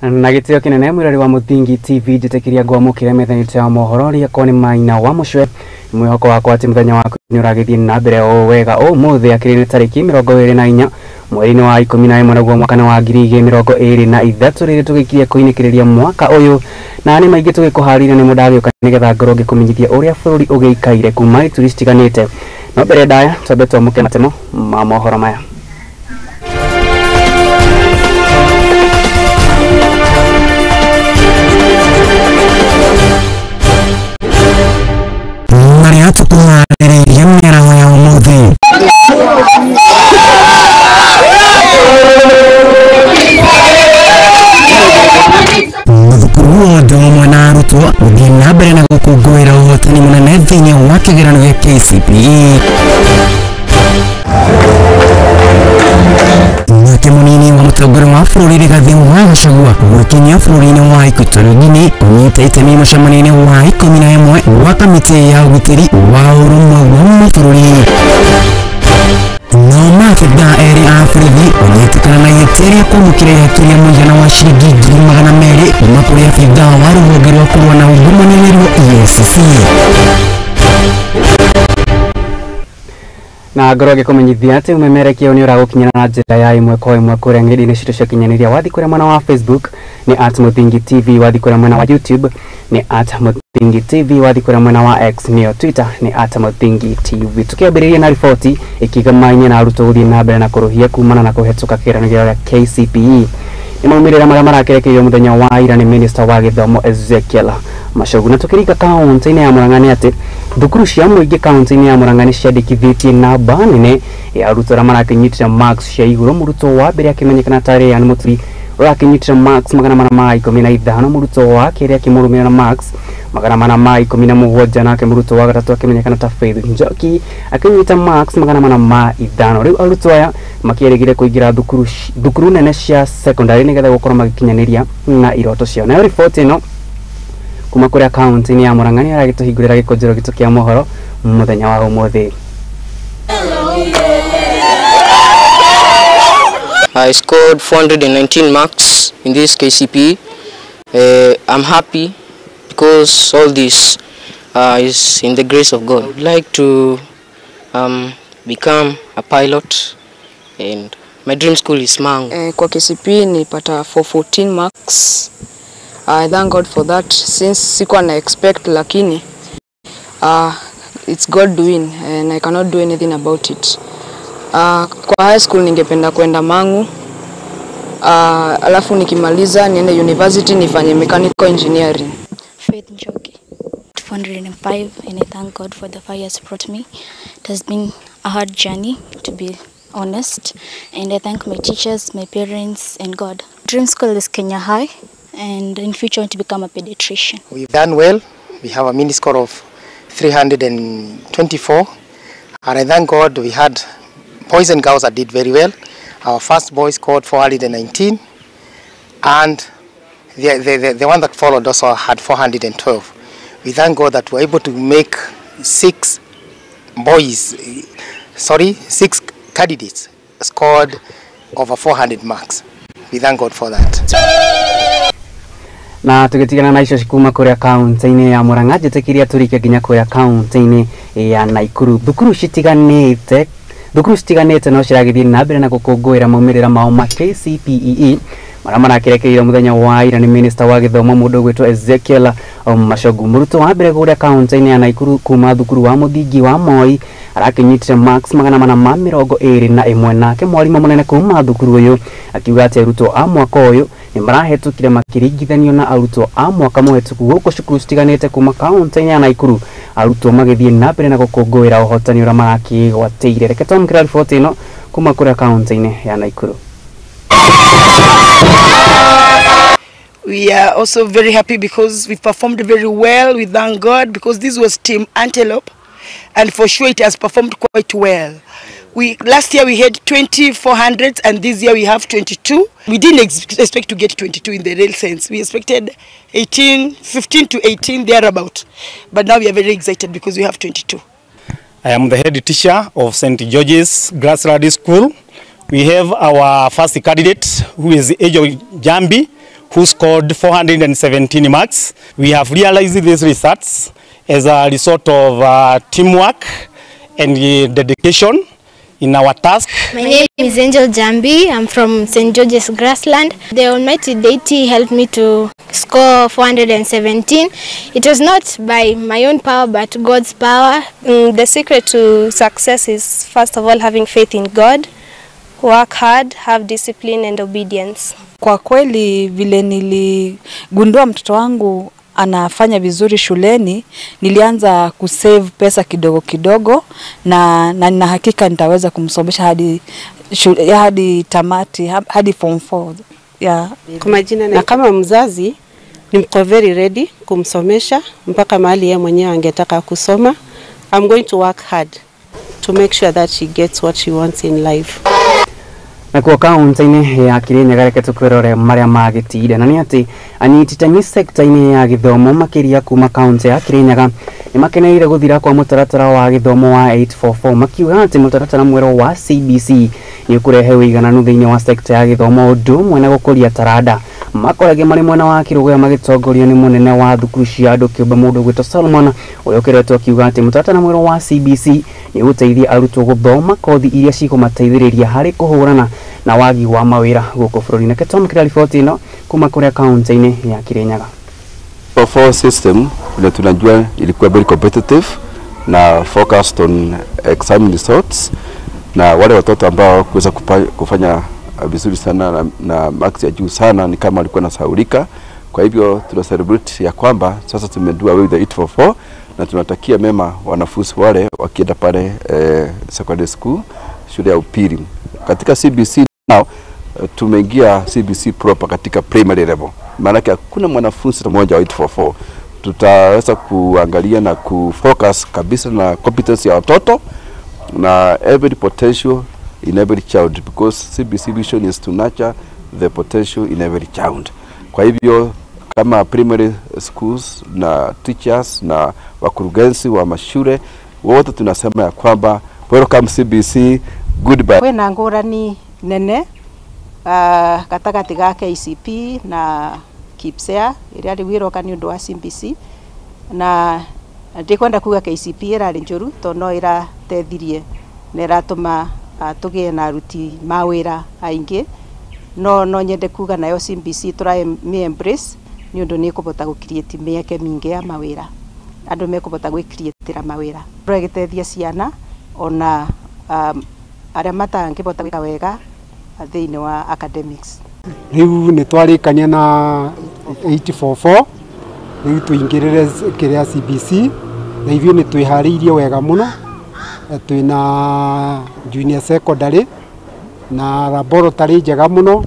Na gĩtĩo kĩnene mwĩrori wa Mũthingi TV, njĩtĩkĩria ngwamũkĩre metha-inĩ ya mohoro rĩakwa nĩ Maina wa Mũcwe. Mwĩhoko wakwa atĩ mũthenya waku nĩ ũragĩthiĩ na mbere o wega. Ũmũthĩ akĩrĩ nĩ tarĩki 24 mweri-inĩ wa 11 naguo mwaka wa 2023, rĩrĩ tũgĩkirie kũinĩkĩrĩria mwaka ũyũ na nĩ maingĩ tũgĩkũharĩria nĩ mũndagĩũka nĩgetha ngorwo ngĩkũmenyithia ũrĩa bũrũri ũgĩikaire kuma ituri citiganĩte. No mbere ndaya twambe twamũke matemo ma mohoro maya. Marĩa tũkũharĩrĩirie mĩaraho ya ũmũthĩ. Mathukuru wothe hamwe na arutwo gũthiĩ na mbere na gũkũngũĩra ũhotani mũnene thĩinĩ wa kĩgeranio gĩa KCPE. Nake mũnini wa mũtongoria wa bũrũri Rigathĩ wa Gachagua gũkinyia bũrũri-inĩ wa Equatorial Guinea kũnyita itemi mũcemanio-inĩ wa 11 wa kamĩtĩ ya ũgitĩri wa ũrũmwe wa mabũrũri. Nao maabithaa erĩ a borithi kũnyitĩkana na ihĩtia rĩa kwamũkĩra ihaki rĩa mũigana wa ciringi 200,000 kuma kũrĩ abithaa wa rũhonge rwa kũrũa na ungumania nĩruo EACC. Na ngorwo ngĩkũmenyithia atĩ ũmemerekia ũyũ nĩ ũragũkinyĩra na njĩra ya ĩmwe kwa ĩmwe kũrĩa ng'enda-inĩ citũ cia ũkinyanĩria. Wathiĩ kũrĩa mwena wa Facebook nĩ @Mũthingi TV, wathiĩ kũrĩa mwena wa YouTube nĩ @Mũthingi TV, wathiĩ kũrĩa mwena wa X nĩyo Twitter nĩ @Mũthingi TV. Tũkĩambĩrĩria na riboti ĩkĩgamaine na arutwo gũthiĩ na mbere na kũrũhia kumana na kũhetũka kĩgeranio gĩa KCPE. Nĩ maumĩrĩra marĩa marakerekerio mũthenya wa ira nĩ Minister wa Gĩthomo Ezekiel Machogu. Na tũkĩringa kaunti-inĩ ya Murang'a nĩ atĩ thukuru cia mũingĩ kaunti-inĩ ya Murang'a nĩ ciandĩkithĩtie namba nene ya arutwo arĩa marakĩnyitĩra marks cia igũrũ. Mũrutwo wa mbere akĩmenyekana ta Ryan Muturi ũrakĩnyitĩra marks 415, mũrutwo wa kerĩ akĩmũrũmĩrĩra na marks 417, nake mũrutwo wa gatatũ akĩmenyekana ta Faith Njoki akĩnyita marks 405. Rĩu arutwo aya makĩerĩgĩre kũingĩra thukuru nene cia secondary nĩgetha gũkorwo magĩkinyanĩria na iroto ciao. Nayo riboti ĩno kuma kũrĩa kaunti-inĩ ya Murang'a nĩ aragĩtũhingũrĩra gĩkũnjĩro gitũ kĩa mohoro mũthenya wa ũmũthĩ. I scored 419 marks in this KCPE. I'm happy because all this is in the grace of God. I would like to become a pilot, and my dream school is Mangu. Kwa KCPE nilipata 414 marks. I thank God for that, since sikuwa na expect, lakini it's God doing and I cannot do anything about it. Kwa high school ningependa kwenda Mangu, alafu nikimaliza niende university nifanye mechanical engineering. Faith Njoki, 405, and I thank God for the far he has brought me. It has been a hard journey, to be honest, and I thank my teachers, my parents, and God. Dream school is Kenya High, and in future I want to become a pediatrician. We've done well. We have a mini score of 324, and I thank God we had boys and girls that did very well. Our first boy scored 419, and the one that followed also had 412. We thank God that we were able to make six candidates scored over 400 marks. We thank God for that. Na tũgĩtigana na icio kuma kũrĩa kaunti-inĩ ya Murang'a, njĩtĩkĩria tũrike nginya kũrĩa kaunti-inĩ ya Naikuru. Thukuru citiganĩte no ciragĩthiĩ na mbere na gũkũngũĩra maumĩrĩra mao ma KCPE marĩa marakerekeire mũthenya wa ira nĩ Minister wa Gĩthomo mũndũ ũgwĩtwo Ezekiel Machogu. Mũrutwo wa mbere kũrĩa kaunti-inĩ ya Naikuru kuma thukuru wa mũthingi wa Moi arakĩnyitire marks 421, nake mwarimũ mũnene kuma thukuru ũyũ akiuga atĩ arutwo a mwaka ũyũ nĩ marahetũkire makĩringithanio na arutwo a mwaka mũhetũku. Gũkũ cukuru citiganĩte kuma kaunti-inĩ ya Naikuru arutwo magĩthiĩ na mbere na gũkũngũĩra ũhotani ũrĩa marakĩgwatĩire. Reke twamũkĩra riboti ĩno kuma kũrĩa kaunti-inĩ ya Naikuru. We are also very happy because we performed very well. We thank God because this was Team Antelope, and for sure it has performed quite well. Last year we had 2,400, and this year we have 22. We didn't expect to get 22 in the real sense. We expected 18, 15 to 18 thereabout. But now we are very excited because we have 22. I am the head teacher of St. George's Grassroots School. We have our first candidate, who is Ejo Jambi, who scored 417 marks. We have realized these results as a result of teamwork and dedication in our task. My name is Angel Jambi. I'm from St. George's Grassland. The Almighty Deity helped me to score 417. It was not by my own power, but God's power. The secret to success is, first of all, having faith in God, work hard, have discipline and obedience. Kwa kweli vile niligundua mtoto wangu anafanya vizuri shuleni, nilianza kusave pesa kidogo kidogo, na nina hakika nitaweza kumsomesha hadi tamati, hadi form 4. Yeah. Kwa majina na kama mzazi niko very ready kumsomesha mpaka mahali yeye mwenyewe angetaka kusoma. I'm going to work hard to make sure that she gets what she wants in life. Na kuo kaunti-inĩ ya Kirinyaga reke tũkwĩrore marĩa magĩtire na nĩ atĩ anyititani sekta-inĩ ya gĩthomo makĩria kuma kaunti ya Kirinyaga nĩ makeneire gũthira kwa mũtaratara wa gĩthomo wa 844 makiuga atĩ mũtaratara mwerũ wa CBC nĩ ũkũrehe ũigananu thĩinĩ wa sekta ya gĩthomo ũndũ ũmwe na gũkũria taranda. Makoragio marĩ mwena wa Kĩrũgũya magĩtongorio nĩ mũnene wa thukuru cia andũ kĩũmbe mũndũ ũgwĩtwo Solomon ũrĩa ũkoretwo akiuga atĩ mũtaratara mwerũ wa CBC nĩ ũgũteithia arutwo gũthoma kothi iria cikũmateithĩrĩria harĩ kũhũrana na wagi wa mawĩra gũkũ bũrũri-inĩ. Reke twamũkĩre riboti ĩno kuma kũrĩa kaunti-inĩ ya Kirinyaga. 4 system ile tunajua ilikuwa very competitive na focused on exam results, na wale watoto ambao kuweza kufanya vizuri sana na marks ya juu sana ni kama walikuwa nasaulika. Kwa hivyo tuna celebrate ya kwamba sasa tumedua away with the 844 na tunatakia mema wanafunzi wale wakienda pale secondary school, shule ya upili. Katika CBC now tumeingia CBC proper katika primary level. Maana hakuna mwanafunzi mmoja wa 844. Tutaweza kuangalia na kufocus kabisa na competence ya watoto na every potential in every child, because CBC vision is to nurture the potential in every child. Kwa hivyo kama primary schools na teachers na wakurugenzi wa mashule wote tunasema ya kwamba welcome CBC, goodbye. Kwĩna ngũrani nene gatagatĩ ga KCP na KIPSEA ĩrĩa rĩu ĩroka nĩ ũndũ wa CBC, na ndikwenda kuga KCP ĩrarĩ njũru tondũ no ĩrateithirie na ĩratũma tũgĩe na aruti mawĩra aingĩ, no nyende kuga nayo CBC tũramĩ embrace nĩ ũndũ nĩ ĩkũhota gũ create mĩeke mĩingĩ ya mawĩra, andũ mekũhota gwĩ create mawĩra ĩgĩteithia ciana ona arĩa matangĩhota gwĩka wega thĩinĩ wa academics. Rĩu nĩ twarĩkania na 844 rĩu tũingĩrĩre kĩrĩa CBC na ithuĩ nĩ twĩharĩirie wega mũno, twĩna junior secondary na laboratory njega mũno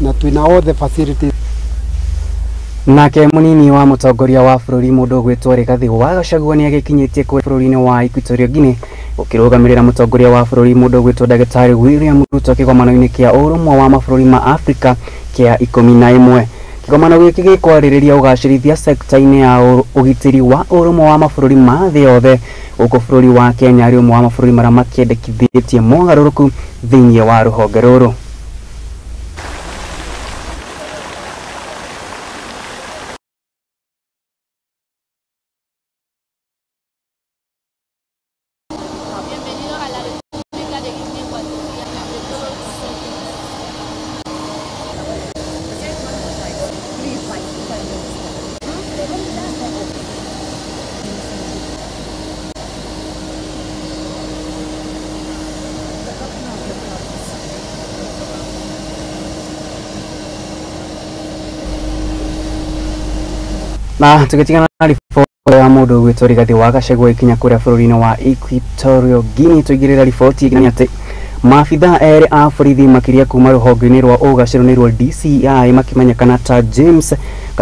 na twĩna all the facilities. Nake munini wa mũtongoria wa bũrũri mũndũ ũgwĩtwo Rigathĩ wa Gachagua nĩ agĩkinyĩtie kũrĩa bũrũri-inĩ wa Equatorial Guinea ũkĩrũgamĩrĩra mũtongoria wa bũrũri mũndũ ũgwĩtwo Ndagĩtarĩ William Ruto kĩgomano-inĩ kĩa ũrũmwe wa mabũrũri ma Afrika kĩa 11. Kĩgomano gĩkĩ gĩkwarĩrĩria ũgacĩrithia sekta-inĩ ya ũgitĩri wa ũrũmwe wa mabũrũri ma thĩ yothe gũkũ bũrũri wa Kenya arĩ ũmwe wa mabũrũri marĩa makĩendekithĩtie mogarũrũku thĩinĩ wa rũhonge rũrũ. Na tugitigana na riboti ya mundu gwitwo Rigathi wa Gachagua ikinya kuria bũrũri-inĩ wa Equatorial Guinea tuigirira riboti ĩngĩ atĩ maabithaa erĩ a borithi makĩria kuma rũhonge-inĩ rwa ũgacĩru nĩ rwa DCI makimenyekana ta James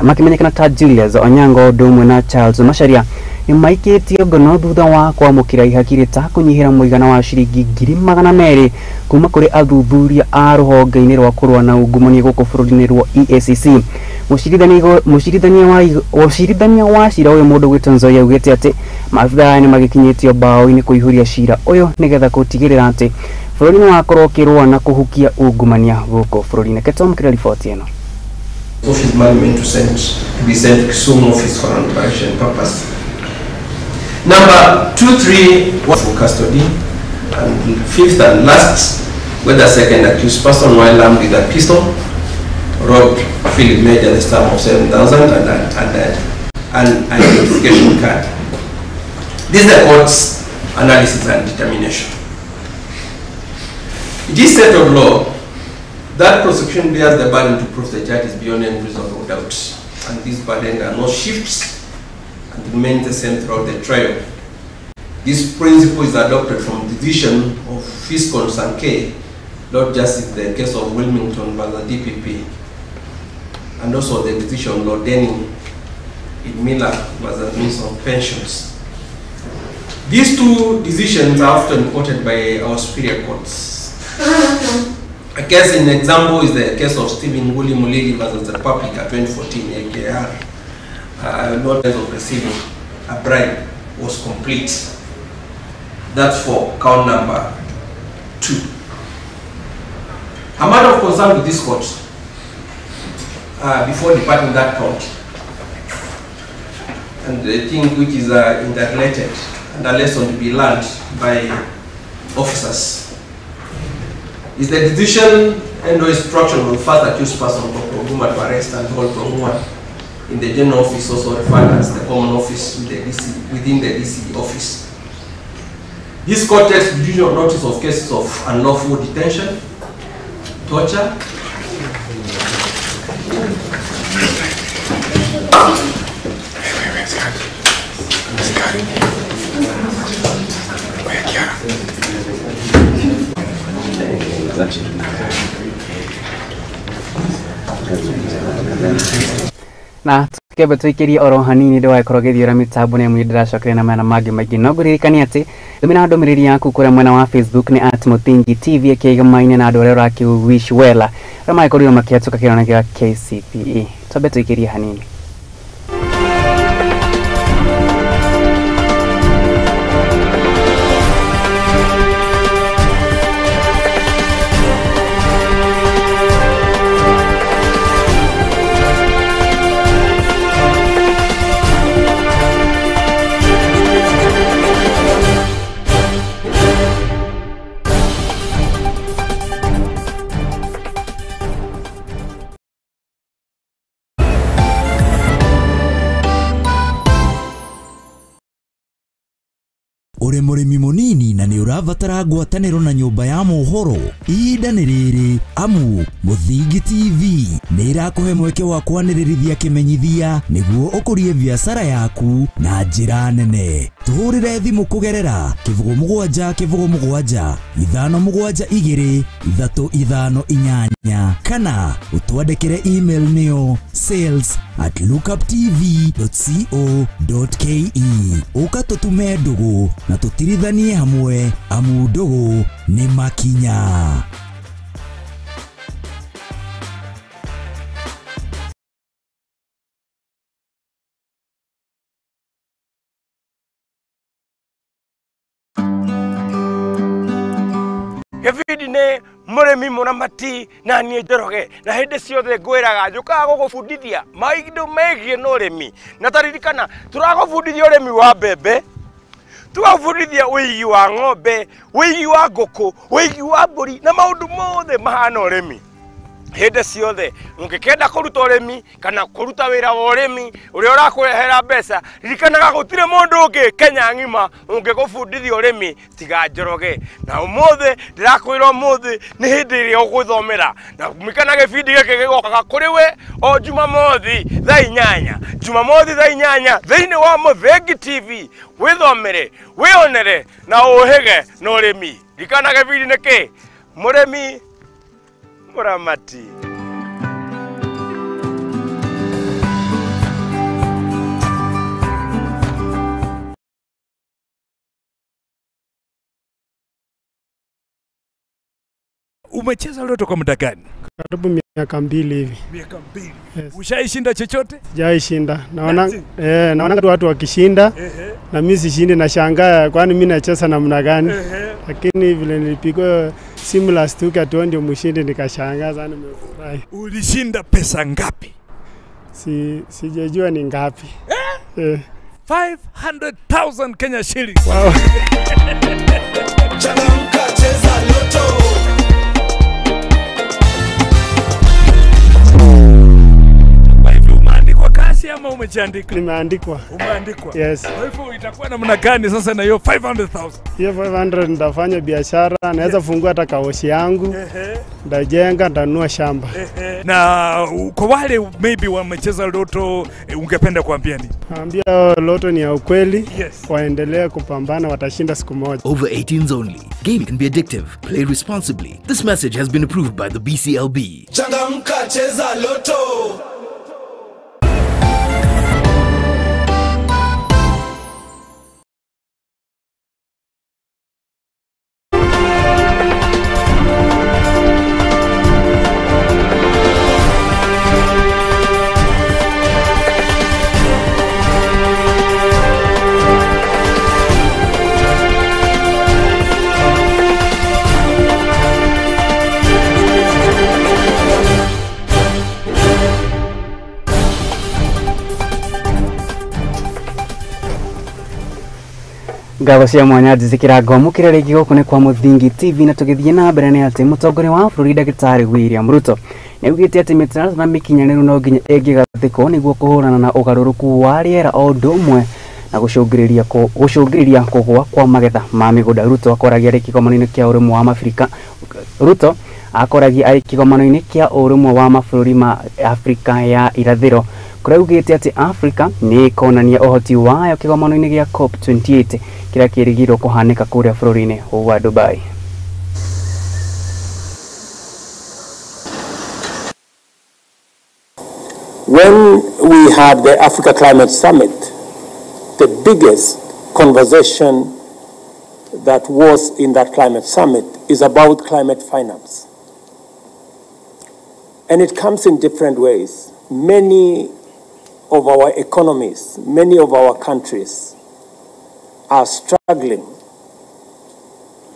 makimenyekana ta Julius Onyango ũndũ ũmwe na Charles Macharia nĩmaikĩtio ngono thutha wa kwamũkĩra ihaki rĩtakũnyihĩra mũigana wa ciringi 200,000 kuma kũrĩ athuthuria a rũhonge-inĩ rwa kũrũa na ungumania gũkũ bũrũri-inĩ rwa EACC. Mũcirithania wa cira ũyũ mũndũ gwĩtwo Nzoia augĩte atĩ maabithaa aya nĩmagĩkinyĩtio mbaũ-inĩ kũihũria cira ũyũ nĩgetha gũtigĩrĩra atĩ bũrũri nĩwakorwo ũkĩrũa na kũhukia ungumania gũkũ bũrũri-inĩ. Reke twamũkĩre riboti ĩno. Office money meant to be sent to Kisumu office for an operation purpose. Number 2, 3, 1 for custody, and fifth and last, whether second accused person while armed with a pistol robbed Philip Major the sum of 7,000 and an identification card. This is the court's analysis and determination. It is set of law that prosecution bears the burden to prove the charge is beyond any reasonable doubt, and this burden cannot shift and remains the same throughout the trial. This principle is adopted from the decision of Fiscal Sankey, Lord Justice, in the case of Wilmington versus DPP, and also the decision of Lord Denning in Miller versus Minister of Pensions. These two decisions are often quoted by our superior courts. A case in example is the case of Stephen Woolley Mulili versus the Republic at 2014 AKR. Notice of receiving a bribe was complete. That's for count number 2. A matter of concern with this court, before departing that count, and the thing which is interrelated and a lesson to be learned by officers, is the decision and or instruction of the first accused person, Corporal Oguma, to arrest and hold Oguma in the general office, also referred as the common office with the DC, within the DC office. This court takes judicial notice of cases of unlawful detention, torture, na tukebe tuikirie oro hanini ndũgagĩkorwo ũgĩthiũra mĩtambo nĩ amu nĩndĩracokire na mena mangĩ maingĩ. No ngũririkanie atĩ tũmĩra ndũmĩrĩri yaku kũrĩa mwena wa Facebook nĩ @Mũthingi TV ĩkĩgamaine na andũ arĩa ũrakĩ wish well arĩa magĩkorirwo makĩhetũka kĩgeranio gĩa KCPE. Twambe tũikirie hanini. Uri murimi munini na ni urabatara ngwataniro na nyumba ya mohoro, ihinda ni riri amu Muthingi TV ni irakuhe mweke wa kwanĩrĩrithia kĩmenyithia nĩguo ũkũrie biacara yaku na njĩra nene. Tũhũrĩre thimũ kũgerera 07 07 572 358 kana ũtwandĩkĩre email nĩyo sales@lookuptv.co.ke. Ũka tũtume ndũgũ na tũtirithanie hamwe amu ndũgũ nĩ makinya. Gĩbindi nĩ mũrĩmi mũramati na niĩ Njoroge, na hĩndĩ ciothe ngwĩraga njũkaga gũgũbundithia maũndũ megiĩ na ũrĩmi, na taririkana tũragũbundithia ũrĩmi wa mbembe, tũgagũbundithia ũigi wa ng'ombe, ũigi wa ngũkũ, ũigi wa mbũri na maũndũ mothe mahana ũrĩmi. Hĩndĩ ciothe ũngĩkenda kũruta ũrĩmi kana kũruta wĩra wa ũrĩmi ũrĩa ũrakũrehera mbeca, ririkanaga gũtirĩ mũndũ ũngĩ Kenya ng'ima ũngĩgũbundithia ũrĩmi tiga Njoroge. Na ũmũthĩ ndĩrakwĩra ũmũthĩ nĩ hĩndĩ ĩrĩa ũgwĩthomera, na ririkana gĩbindi gĩkĩ gĩgokaga kũrĩ we o Jumamothi thaa 8, Jumamothi thaa 8 thĩinĩ wa Mũthingi TV. Wĩthomere, wĩonere na ũhĩge na ũrĩmi. Ririkana gĩbindi nĩ kĩ? Mũrĩmi Muramati. Umecheza loto kwa muda gani? Karibu miaka 2 hivi. Miaka 2. Yes. Ushaishinda chochote? Sijaishinda. Naona naona watu wakishinda. Na mimi sishinde, nashangaa kwani mimi nacheza namna gani? Lakini vile nilipigwa simu last week ati ndio mshindi, nikashangaa sana, nimefurahi. Ulishinda pesa ngapi? Sijajua ni ngapi. Eh? 500,000 Kenya shillings. Wow. Changamka, cheza Lotto. Kwa hivyo umeandikwa kazi ama umejiandika? Nimeandikwa. Umeandikwa? Yes. Kwa hivyo itakuwa namna gani sasa na hiyo 500,000? Hiyo 500 nitafanya biashara, naweza fungua hata kaoshi yangu, nitajenga, nitanunua shamba. Na kwa wale maybe wamecheza Lotto, ungependa kuambia nini? Naambia Lotto ni ya ukweli. Yes. Waendelee kupambana, watashinda siku moja. Over 18s only. Game can be addictive. Play responsibly. This message has been approved by the BCLB. Changamka, cheza Lotto. Ngatho cia mwanya njĩtĩkĩra ngwamũkĩra rĩngĩ gũkũ nĩ kwa Mũthingi TV na tũgĩthiĩ na mbere nĩ atĩ mũtongoria wa bũrũri ndagĩtarĩ William Ruto nĩaugĩte atĩ mĩtaratara na mĩkinyanĩru no nginya ĩngĩgathĩkwo nĩguo kũhũrana na ũgarũrũku wa rĩera o ũndũ ũmwe na gũcũngĩrĩria kũgũa kwa magetha ma mĩgũnda. Ruto akoragia arĩ kĩgomano-inĩ kĩa ũrũmwe wa Mabirika Ruto akoragia arĩ kĩgomano-inĩ kĩa ũrũmwe wa mabũrũri ma Afrika ya irathĩro kũrĩa augĩte atĩ Afrika nĩ ĩkonania ũhoti wayo kĩgomano-inĩ gĩa COP28 kĩrĩa kĩrĩgĩrĩirwo kũhanĩka kũrĩa bũrũri-inĩ wa Dubai. When we had the Africa Climate Summit, the biggest conversation that was in that climate summit is about climate finance. And it comes in different ways. Many of our economies, many of our countries are struggling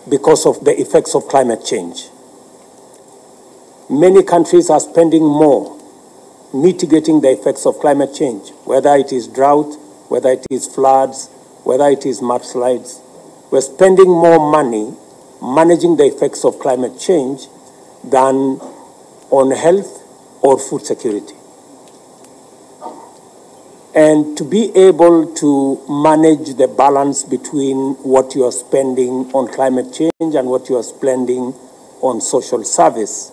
because of the effects of climate change. Many countries are spending more mitigating the effects of climate change, whether it is drought, whether it is floods, whether it is mudslides. We're spending more money managing the effects of climate change than on health or food security. And to be able to manage the balance between what you are spending on climate change and what you are spending on social service,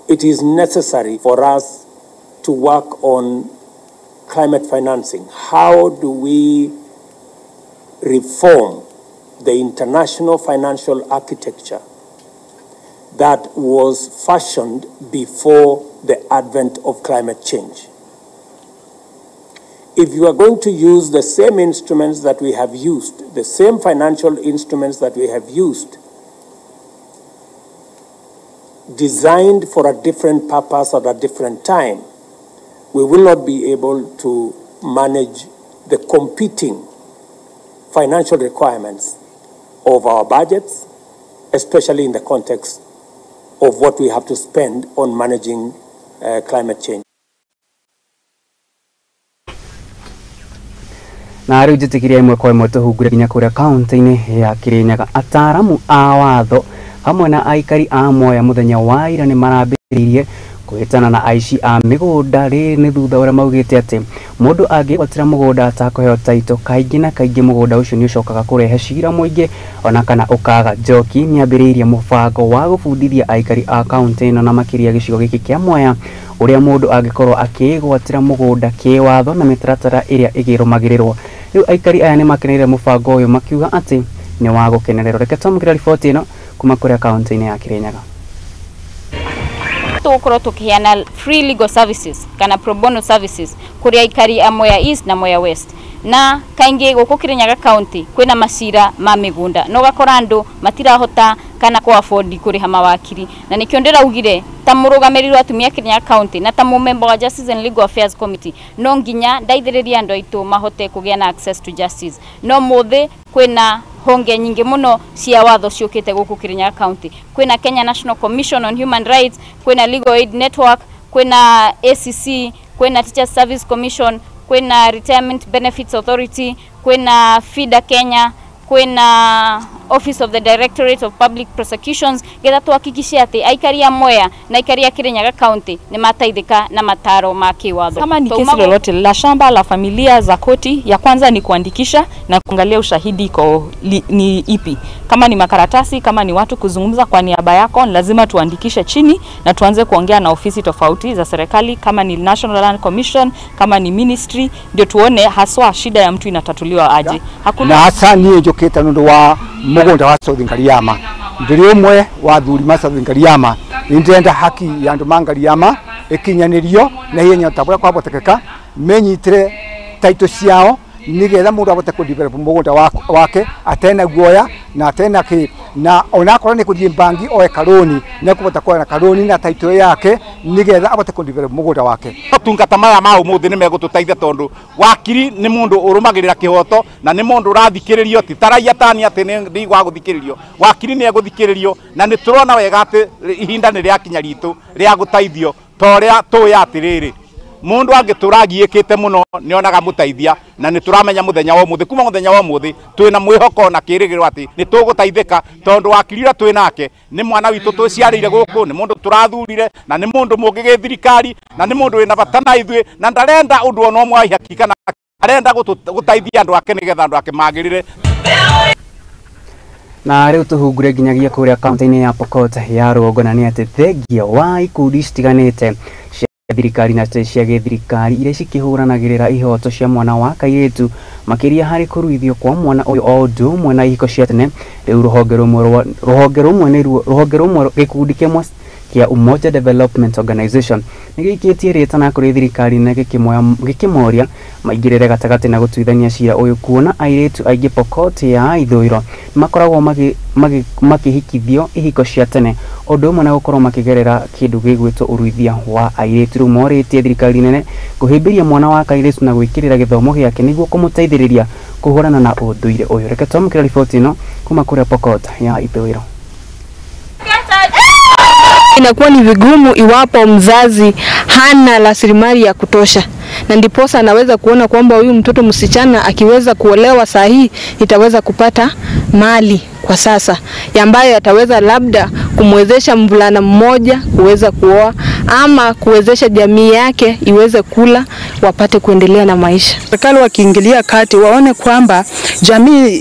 it is necessary for us to work on climate financing. How do we reform the international financial architecture that was fashioned before the advent of climate change? If you are going to use the same instruments that we have used, the same financial instruments that we have used, designed for a different purpose at a different time, we will not be able to manage the competing financial requirements of our budgets, especially in the context of what we have to spend on managing climate change. Na rĩu njĩtĩkĩria ĩmwe kwa ĩmwe tũhungure nginya kũrĩa kaunti-inĩ ya Kirinyaga. Ataaramu a watho hamwe na aikari a Mwea mũthenya wa ira nĩ marambĩrĩirie kũhĩtana na aici a mĩgũnda. Rĩrĩ nĩ thutha ũrĩa maugĩte atĩ mũndũ angĩgwatĩra mũgũnda atakũheo taito, kaingĩ na kaingĩ mũgũnda ũcio nĩ ũcokaga kũrehe cira mũingĩ ona kana ũkaga. Njoki nĩambĩrĩirie mũbango wa gũbundithia aikari a kaunti ĩno na makĩria gĩcigo gĩkĩ kĩa Mwea ũrĩa mũndũ angĩkorwo akĩĩgwatĩra mũgũnda kĩwatho na mĩtaratara ĩrĩa ĩgĩrũmagĩrĩrwo. Rĩu aikari aya nĩmakeneire mũbango ũyũ makiuga atĩ nĩ wa gũkenererwo. Reke twamũkĩre riboti ĩno kuma kũrĩa kaunti-inĩ ya Kirinyaga. Tugukorwo tukiheana free legal services kana pro bono services kuri aikari a Mwea East na Mwea West, na kaingi guku Kirinyaga county kwina macira ma migunda no gakora andu matirahota kana ku afford kuriha mawakiri, na nikio ndiraugire ta murugamiriri wa atumia Kirinyaga county na ta mumemba wa Justice and Legal Affairs Committee no nginya ndaithiririe andu aitu mahote kugia na access to justice. No muthi kwina honge nyingi muno cia watho ciukite guku Kirinyaga county, kwina Kenya National Commission on Human Rights, kwina Legal Aid Network, kwina ACC, Kwina Teachers Service Commission, kwina Retirement Benefits Authority, kwina FIDA Kenya, kwina Office of the Directorate of Public Prosecutions, getha tuhakikishe ati aikari a Mwea na aikari a Kirinyaga County ni mateithika na mataro ma kiwatho. Kama ni kesi lolote la shamba la familia za koti, ya kwanza ni kuandikisha na kuangalia ushahidi iko ni ipi. Kama ni makaratasi, kama ni watu kuzungumza kwa niaba yako, lazima tuandikishe chini na tuanze kuongea na ofisi tofauti za serikali, kama ni National Land Commission, kama ni ministry, ndio tuone haswa shida ya mtu inatatuliwa aje. Hakuna na hasa niĩ njũkĩte nĩ ũndũ wa mũgũnda wa South Ngariama. Ndĩrĩ ũmwe wa athuri ma South Ngariama. Nĩ haki ya andũ ma Ngariama ĩkinyanĩrio na ihenya ta ũrĩa kwahotekeka, menyitĩre title ciao nigetha mũndũ ahote kũ develop mũgũnda wake atena guoya na atena kĩ, na onakorwo nĩ kũthiĩ bangi oe karoni nĩ ekũhota kuoya na karoni na title yake nigetha ahote kũ develop mũgũnda wake. Motungata maya ma ũmũthĩ nĩ megũtũteithia tondũ wakiri nĩ mũndũ ũrũmagĩrĩra kĩhoto na nĩ mũndũ ũrathikĩrĩrio, ti ta raia tani atĩ nĩ wa gũthikĩrĩrio. Wakiri nĩ egũthikĩrĩrio na nĩ tũrona wega atĩ ihinda nĩ rĩakinya ritũ rĩa gũteithio ta ũrĩa tũĩ atĩrĩrĩ mundu angĩtũra agiĩkĩte mũno nĩonaga mũteithia, na nĩ tũramenya mũthenya wa ũmũthĩ, kuma mũthenya wa ũmũthĩ twĩna mwĩhoko na kĩrĩgĩrĩro atĩ nĩ tũgũteithĩka tondũ wakiri ũrĩa twĩ nake nĩ mwana witũ twĩciarĩire gũkũ, nĩ mũndũ tũrathurire na nĩ mũndũ mũngĩ gĩthirikari na nĩ mũndũ wĩna bata na ithuĩ na ndarenda ũndũ ona ũmwe wa ihaki kana arenda gũteithia andũ ake nĩgetha andũ ake magĩrĩre. Na rĩu tũhungure nginyagia kũrĩa kaunti-inĩ ya Pokot ya rũgongo, na nĩ atĩ thengia wa ikundi citiganĩte thirikari na cia gĩthirikari iria cikĩhũranagĩrĩra ihoto cia mwana wa kairĩtu makĩria harĩ kũruithio kwa mwana ũyũ o ũndũ ũmwe na ihiko cia tene. Rĩu rũhonge rũmwe gĩkundi kĩmwe kĩa Umoja Development Organization nĩ gĩikĩtie rĩtana kũrĩ thirikari na gĩkĩmoria maingĩrĩre gatagatĩ na gũtuithania cira ũyũ, kuona airĩtu aingĩ Pokot ya ithũĩro makoragwo makĩhikithio ihiko cia tene ũndũ ũmwe na gũkorwo makĩgerera kĩndũ gĩgwĩtwo ũruithia wa airĩtu. Rĩu morĩtie thirikari nene kũhĩmbĩria mwana wa kairĩtu na gwĩkĩrĩra gĩthomo gĩake nĩguo kũmũteithĩrĩria kũhũrana na ũndũire ũyũ. Reke twamũkĩre riboti ĩno kuma kũrĩa Pokot ya ithũĩro. Inakuwa ni vigumu iwapo mzazi hana rasilimali ya kutosha, na ndiposa anaweza kuona kwamba huyu mtoto msichana akiweza kuolewa saa hii itaweza kupata mali kwa sasa ambayo ataweza labda kumwezesha mvulana mmoja kuweza kuoa ama kuwezesha jamii yake iweze kula, wapate kuendelea na maisha. Serikali wakiingilia kati waone kwamba jamii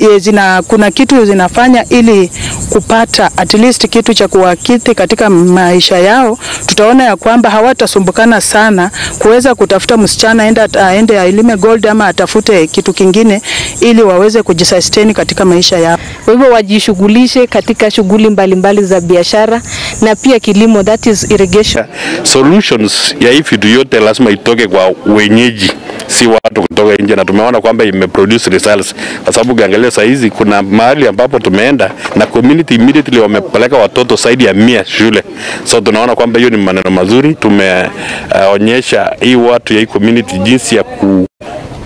kuna kitu zinafanya ili kupata at least kitu cha kuwakidhi katika maisha yao, tutaona ya kwamba hawatasumbukana sana kuweza kutafuta msichana aende ailime gold ama atafute kitu kingine ili waweze kujisustain katika maisha yao. Kwa hivyo wajishughulishe katika shughuli mbalimbali za biashara na pia kilimo, that is irrigation. Solutions ya hii vitu yote lazima itoke kwa wenyeji, si watu kutoka nje, na tumeona kwamba imeproduce results kwa sababu ukiangalia saa hizi kuna mahali ambapo tumeenda na community immediately wamepeleka watoto zaidi ya 100 shule. So tunaona kwamba hiyo ni maneno mazuri. Tumeonyesha hii watu ya hii community jinsi ya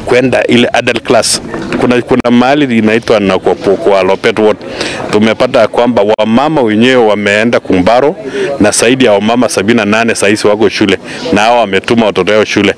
kwenda ile adult class. Kuna mahali inaitwa na kwa Lopet Ward, tumepata kwamba wamama wenyewe wameenda kumbaro na zaidi ya wamama 78 saa hizi wako shule na hao wametuma watoto wao shule.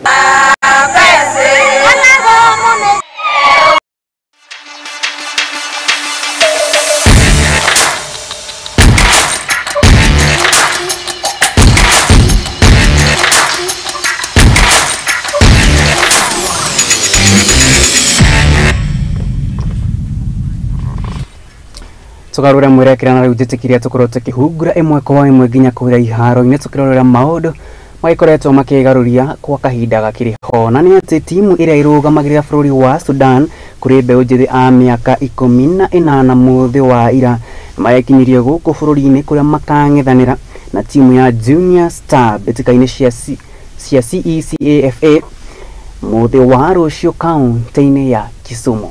Tugarure mwirekera na riu njitikiria tukorwo tukihungura imwe kwa imwe nginya kuria iharo-inĩ tukirorera maundu magĩkoretwo makĩgarũria kwa kahinda gakĩrĩ ho, na nĩ atĩ timu ĩrĩa ĩrũgamagĩrĩra bũrũri wa Sudan kũrĩ mbeũ njĩthĩ a mĩaka 18 mũthĩ wa ira marekinyirie gũkũ bũrũri-inĩ kũrĩa makang'ethanĩra na timu ya Junior Star mbĩtĩka-inĩ cia CECAFA mũthĩ wa rũciũ kaunti-inĩ ya Kisumu.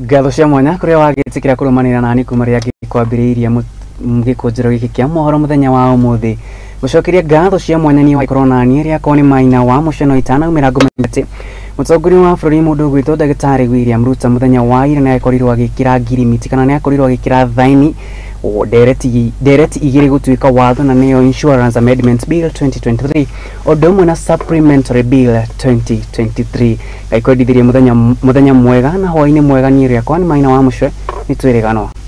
Ngatho cia mwanya kuria wagĩtĩkĩra kũrũmanĩra nani kuma rĩrĩa ngĩkwambĩrĩirie gĩkũnjĩro gĩkĩ kĩa mohoro mũthenya wa ũmũthĩ. Gũcokeria ngatho cia mwanya niĩ wagĩkorwo nani rĩakwa nĩ Maina wa Mũceno itanaumĩra ngũmenya atĩ mũtongoria wa bũrũri mũndũ ũgwĩtwo ndagĩtarĩ William Ruto mũthenya wa ira nĩ akorirwo agĩkĩra ngirimiti kana nĩ akorirwo agĩkĩra thaini ndereti igĩrĩ gũtuĩka watho, na nĩyo Insurance Amendment Bill 2023 ũndũ ũmwe na Supplementary Bill 2023. Ngai kwendithirie mũthenya mwega na hwaĩ-inĩ mwega. Niĩ rĩakwa nĩ Maina wa Mũcwe, nĩ twĩrĩganwo.